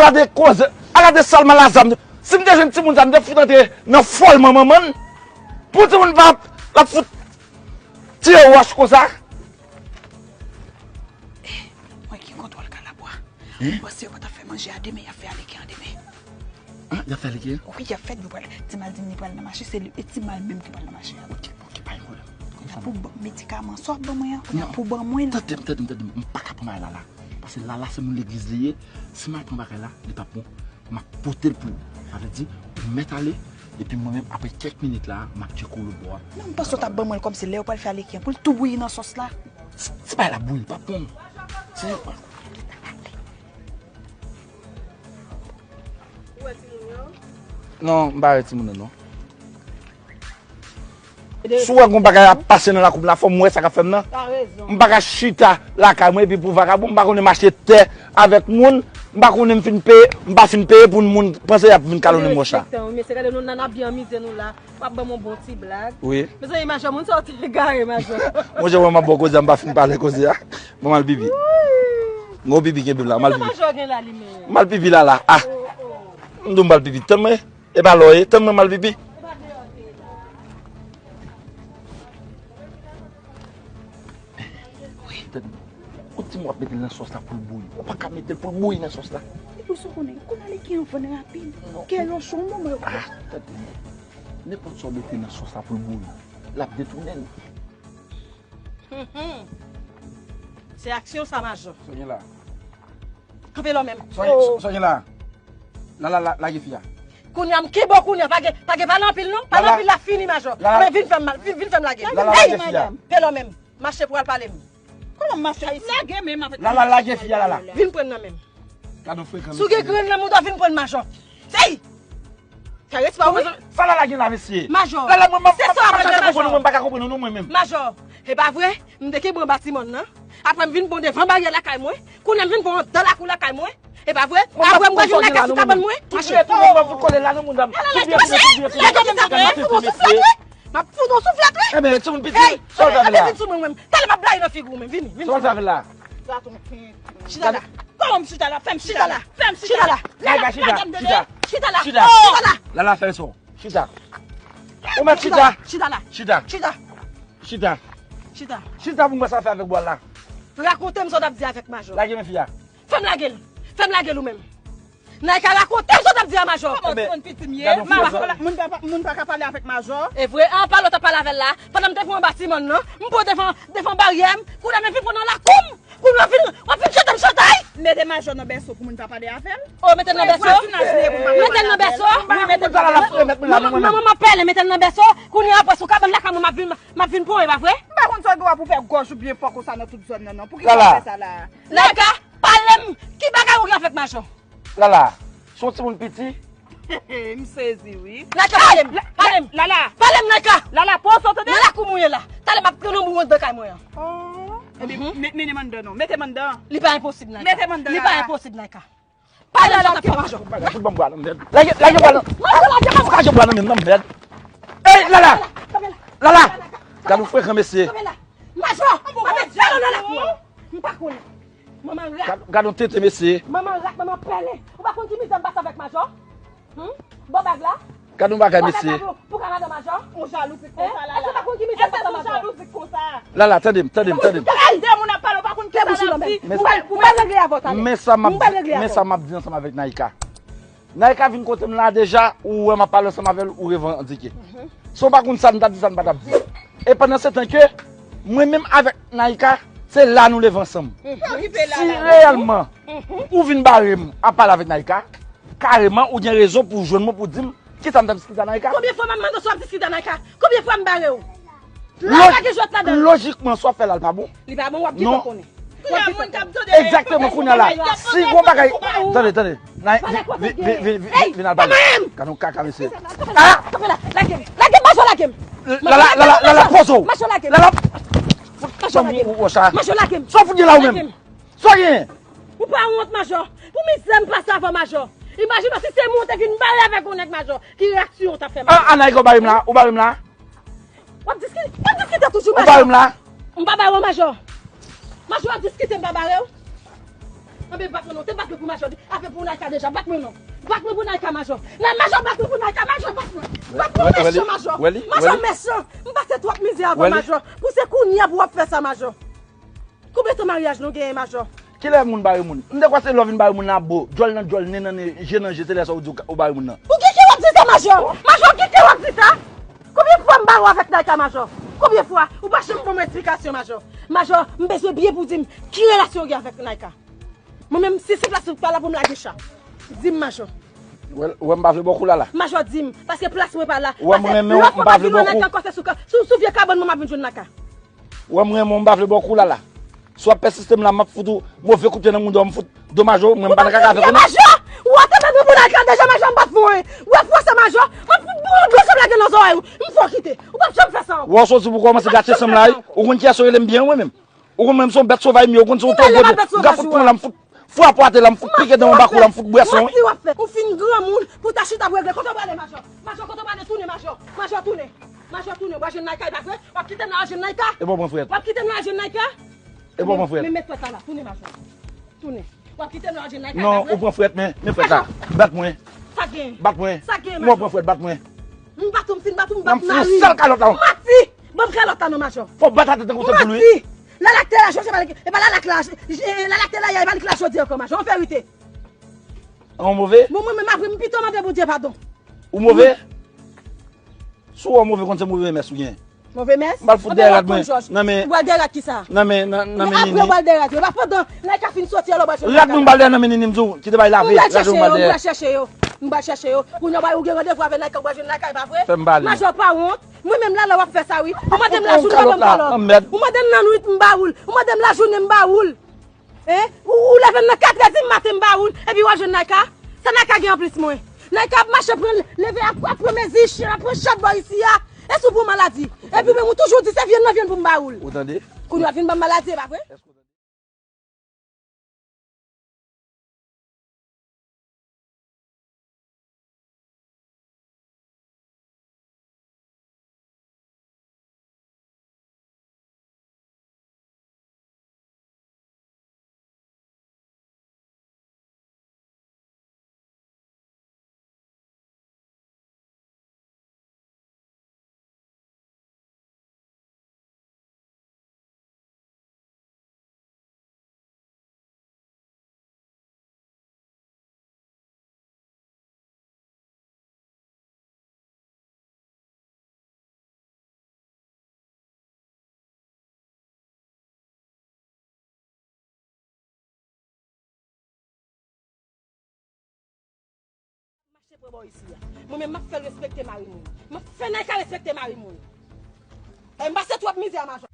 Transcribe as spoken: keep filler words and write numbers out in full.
Gade koze, a gade sèlman la zam. Si m te jwenn timoun sa, m te fout antre nan fòlman manman l. Pou timoun pa l ap fout tire wòch konsa. Mwen gen kontwòl kalabwa. Hein? Ou panse yo pa t ap fè manje a demen, y ap fè aleken an demen. Ah, y ap fè aleken? Wi, y ap fè, yo pral, Timal di m li pral nan mache, se li, e Timal menm ki pral nan mache a. Ok, ok, pa gen pwoblèm. Kounye a pou ban medikaman, sa w ap ban mwen an, kounye a pou ban mwen l. Tande m, tande m, tande m, m pa ka pran bagay la la. Paske Lala se moun legliz li ye. Si m al pran bagay la, li p ap bon. M ap pote l pou ou. Sa vle di, ou mèt ale, epi mwen menm, apre kèk minit la, m ap tcheke w lòt bò a. Non, m panse w t ap ban mwen l kòmsi lè yo pral fè aleken an, pou l tou bouyi nan sòs la. Si, si bagay la bouyi, l p ap bon. Si, Ou wè timoun yo? Non, m pa wè timoun yo, non. Si w wè gon bagay ap pase nan lakou m la, fò m wè sa k ap fè m nan. M pa ka chita lakay mwen epi pou vakabon, m pa konnen m achte tè avèk moun, m pa konnen m fin peye, m pa fin peye pou moun panse y ap vin kalonnen m wòch la. Mesye, gade nou nan ap byen anmize nou la. W ap ban m yon bon ti blag. Wi. Mezanmi, majò, moun sa yo te egare, majò. Monchè, mwen m ap ba w koze a, m pa fin pale koze a. Ban m al pipi. Gon pipi kenbe m la, m al pipi. Majò gen la li menm. M al pipi la la. Ah. M di w m al pipi. Tann mwen. E pa lò ye. Tann mwen m al pipi. Wi. Tann. Ou di m w ap mete l nan sòs la pou l bouyi. Ou pa ka mete l pou l bouyi nan sòs la. Epi w sa konnen, kounye a li ki an vann rapid. Kè yo cho yon moman yo. Ah, tande. Nenpòt sa w mete nan sòs la pou l bouyi, l ap detounen l. Hum, hum. Se aksyon sa, majò. Sa w gen la? Kanpe la w menm. Sa w gen, sa w gen la? Lala, la, lage fi a. Kounye a m kenbe w kounye a, pa gen, pa gen pale anpil non. Pale anpil la fini, majò. Lala, men vin fè m mal, vin, vin fè m lage. Lala, lage fi a. Kenbe la w menm. Mache pou al pale m. Kòman m mache ayisyen? Lage menm avèk Lala, lage fi a, Lala. Vin pran nan men m. Gade yon frekan. Si w gen grenn nan mouda, vin pran majò. Sey! Fè respè w wi. Sa Lala gen la, mesye? Majò. Lala, mwen, mwen, se sa mwen pa ka konprann ou, mwen, m pa ka konprann ou non, mwen menm. Majò, e pa vre? M te kenbe w anba ti mòn nan. Apre m vin pran w devan baryè lakay mwen. Kounye a m vin pran w anndan lakou lakay mwen. E pa vre? Apre m pral jwenn lakay sou kabann mwen. Tout vye tou, mwen fout kole la nan mouda m. Tout vye tou, tout vye tou. Lage m, lage m, lage m. M ap fout ou souflèt wi. Ebyen, timoun piti, sa w t ap fè la? Vin sou mwen, mwen. Talè m ap blayi nan figi w menm. Vini, vini. Sa w t ap fè la? Chita la. Kòman m chita la? Fè m chita la. Fè m chita la. Chita la. Chita la. Chita la. Lala, fè son. Chita. Ou mèt chita. Chita la. Chita. Chita. Chita. Chita. Chita pou m wè sa fè avèk bwal la. Rakonte m sa w t ap di avèk majò. Lage men fi a. Fè m lage l. Fè m lage l ou menm. Naïka, rakonte m sa w t ap di a majò. Kòman w konn pitit m ye? Majò, moun pa, moun pa ka pale avèk majò. E vre, an, pa lè w t ap pale avè l la. Pandan m te pran anba ti mòn nan, m pran devan, devan baryè m. Kounye a m vin pran nan lakou m. Kounye a w vin, w ap vin chante m chantay. Mete majò nan bèso pou moun pa pale avè m. O, mete l nan bèso. Mete l nan bèso. Wi, mete l nan bèso. Manman, manman m ap pale, mete l nan bèso. Kounye a apre sou kabann lakay mwen m ap vin, m ap vin pran, e pa vre? M pa konn sa w gen pou fè gòj ou byen fò konsa nan tout zòn nan, non. Poukisa w fè sa la? Naïka, pale m. Ki bagay ou gen avèk majò? Lala, se yon timoun piti. M sezi, wi. Naïka, pale m, pale m. Lala. Pale m, Naïka. Lala, poze w, tande. Nan lakou m ou ye la. Talè m ap pran nan bou anndan kay mwen an. Oh. Ebyen, me-, mennen m anndan non. Mete m anndan. Li pa enposib, Naïka. Mete m anndan, Lala. Li pa enposib, Naïka. Pale m sa w t ap fè, majò. Fout ban m bwa nan mèd. Lage, lage bwa nan. Majò, lage m. Fout lage bwa nan men m nan mèd. Ey, Lala. Lala. Gade yon frekan mesye. Majò, majò, non, non, non. M pa konnen. Manman rat. Gad, gad yon tenten, mesye. Manman rat, manman pèlen. Ou pa konn ki mizè m pase avèk majò? Hmm? Bon bag la? Gad yon bagay, mesye. Bon bag la pou, pou ka madan majò? Ou jalouzik konsa, Lala. Èske ou pa konn ki mizè m pase avèk majò? Èske ou jalouzik konsa? Lala, tande m, tande m, tande m. Gade moun ap pale, ou pa konn ki sa l ap di. Ou pral, ou pral regle avè w talè. Men sa m ap, men sa m ap di ansanm avèk Naïka. Naïka vin kote m la deja, ou wè m ap pale ansanm avè l, ou revandike. Mhm. Si w pa konn sa m t ap di, sa m pa t ap di. E pandan se tan ke, mwen menm avèk Naïka, se la nou leve ansanm. Mhm. Si reyèlman, mhm, ou vin bare m ap pale avèk Naïka, kareman, ou gen rezon pou w jwenn mwen pou w di m, kisa m t ap diskite a Naïka? Konbyen fwa m ap mande w si w ap diskite a Naïka? Konbyen fwa m bare w? Laj pa gen jwèt ladan l. Lojikman, sa w ap fè la, l pa bon. Li pa bon, w ap gentan konnen. Kounye a, moun k ap tande. Egzakteman, kounye a la. Si gon bagay, tande, tande. Vin al pale. Gade yon kaka, mesye. Ah! Lage m, lage m, majò, lage m. Lala, Lala, Lala, poze w. Majò, lage m. Lala. Majò, lage m. Majò, lage m. Sa w fout gen la ou menm? Sa w gen? Ou pa wont, majò? Pou mizè m pase avè w, majò. Imajine w si se mwen w te vin bare avèk yon nèg, majò. Ki reyaksyon w t ap fè, majò? Ah, Naïka, ou bare m la? Ou bare m la? W ap diskite, w ap diskite toujou, majò. Ou bare m la? M pa bare w, majò. Majò, w ap diskite, m pa bare w. Anben bat mwen non, te bat mwen pou Majò, afè pou Naïka deja, bat mwen non. Bat mwen pou Naïka, Majò. Nan Majò, bat mwen pou Naïka, Majò, bat mwen. Bat mwen, mechan, Majò. Majò mechan. M pase twòp mizè avè Majò. Pou se kounye a pou w ap fè sa, Majò. Konbyen tan maryaj nou genyen, Majò? Kilè moun bare moun? M te kwè se lè w vin bare moun nan ap bo. Djòl nan djòl, nen nan nen, je nan je, se lè sa ou di ou ka- ou bare moun nan. Pou ki ki w ap di sa, Majò? Majò, ki ki w ap di sa? Konbyen fwa m bare w avèk Naïka, Majò? Konbyen fwa? Ou pa janm ban mwen esplikasyon, Majò. Majò, m bezwen byen pou di m ki relasyon w gen avèk Naïka. Mwen menm, si se plas ou pa la pou m lage cha. Di m, Majò. Ou wè, ou wè m pa vle bò kou la la. Majò, di m, paske plas mwen pa la. Ou wè m renmen w, m pa vle bò kou. Lòt fwa m ap vin wè Naïka ankò, se sou ka- sou, sou vye kabòn mwen m ap vin jwenn Naïka. Ou wè m renmen w, m pa vle bò kou la la. Si w ap pèsiste m la, m ap fout ou move kout pye nan mouda w, m fout domaj ou, mwen m pa nan kaka avèk ou non. Majò! Ou ap tande nou pou Naïka deja, Majò, m pa fè w anyen. Ou ap fè sa, Majò? M ap fout boul dlo sou lage nan zòrèy ou. M fè w kite. Ou p ap janm fè sa ankò. Wè w soti pou kòmanse gate san m la wi. Ou konn kiyès ou rele m byen wi mwen menm. Ou konn mwen m se yon bèt sovaj m ye, ou konn se yon to gwo bèt. M ka fout pran w la, m fout frape w atè la, m fout pike dan w anba kou la, m fout bwè san w wi. Manti w ap fè. Ou fin granmoun pou ta chita pou regle. Kote w prale, Majò? Majò, kote w prale? Tounen, Majò. Majò, tounen. Majò, tounen. W al jwenn Naïka, e pa vre? W ap kite m la al jwenn Naïka? Epi w pran frèt. W ap kite m la al jwenn Naïka? Epi w pran frèt. Men, men met frèt la la. Tounen, Majò. Tounen. W ap kite m la al jwenn Naïka, e pa vre? Non, ou pran frèt, men, men frèt la. Bat mwen. Sa gen? Bat mwen. Sa gen, Majò? Mwen pran frèt, bat mwen. M bat ou, m fin bat ou, m bat mari. Nan sèl kalòt la. Manti! Ban m kalòt la non, Majò. Fò w bat atè tankou se poul wi. Manti! Lalak te la, Jòj, e pa li, e pa lalak la, e, lalak te la yè, e pa li ki la jodi ankò, Majò. An verite. An move? Bon, mwen menm apre, m pito mande Bondye padon. Ou move? Si w wè w move, konn se move mès ou gen. Move mès? M pral fout dèyè rad mwen. Nan men. Ou pral dèyè rad kisa? Nan men, nan, nan men Nini. Apre w pral dèyè rad yo. E pa pandan Naïka fin soti, alò w pral jwenn Rad mwen m pral dèyè nan men Nini, m di w, kite bay lave, rad yo m pral dèyè. M pral chèche yo, m pral chèche yo. Kounye a w gen randevou avè Naïka, w pral jwenn Naïka, e pa vre? Fè m pale. Majò pa wont. Mwen menm la, lè w ap fè sa wi. Ou mande m lajounen, ou ban m kalòt. Ou mande m lannwit, m ba ou l. Ou mande m lajounen, m ba ou l. Hein? Ou, ou leve nan katrè di maten, m ba ou l. Epi w al jwenn Naïka? Sa Naïka gen anplis mwen? Naïka ap mache pran, leve ap, ap pran mezi chen, ap pran chat bò isi a. E si w pran maladi? Epi ou menm ou toujou di se vyann nan vyann pou m ba ou l. Ou tande? Kounye a w ap vin ban m maladi, e pa vre? Mache pran bò isi a. Mwen menm, m ap fè l respekte mari moun. M ap fè Naïka respekte mari moun. E m pase twòp mizè, Majò.